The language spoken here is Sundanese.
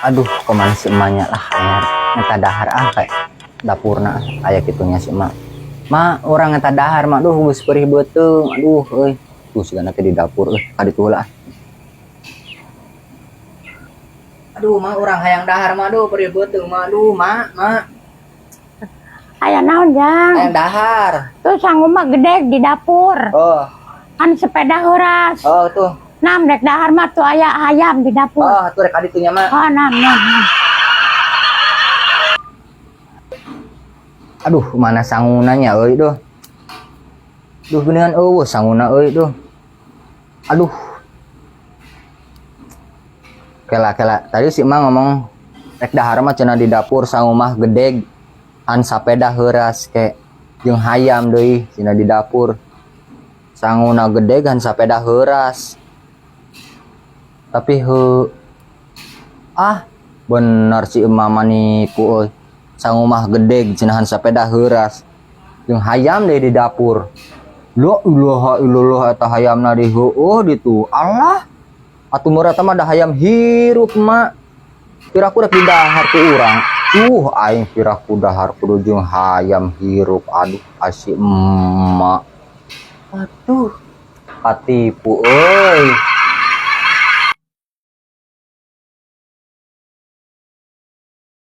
Aduh, kemana si emaknya lah, anyar ngeta dahar ah kayak dapurna aya kitunya si emak. Ma, urang ngeta dahar mak, duh geus perih beuteung. Aduh euy. Tuh sigana teh di dapur euy, ka ditu heula ah. Aduh, ma, urang hayang dahar ma, aduh perih beuteung ma, aduh ma, ma. Aya naon, Jang? Hayang dahar. Tuh sangu mah gede di dapur. Oh, Kan sepeda heuras. oh tuh. Nam rek dahar mah tuh aya ayam di dapur. Oh, tuh rek ka ditunya ma. Oh, nam, nam, nam. Aduh, mana sangunanya euy duh. Duh geuningan eueuh sanguna euy duh. Aduh. Kela kela, tadi si emak ngomong rek dahar mah cenah di dapur sangu mah gedeg han sapeda heuras ke jeung hayam deui cenah di dapur. Sanguna gedeg han sapeda heuras. Tapi heu ah bener si emak mah nipu euy. Sangu mah gedeg cenah han sapeda heuras jeung hayam deui di dapur. La ilaha illallah eta hayamna di heueuh ditu. Allah. Atuh meureun eta mah da hayam hirup mak. Piraku rek didahar ku urang. Aing piraku dahar kudu jeung hayam hirup. Aduh, asih emak. Aduh, katipu euy.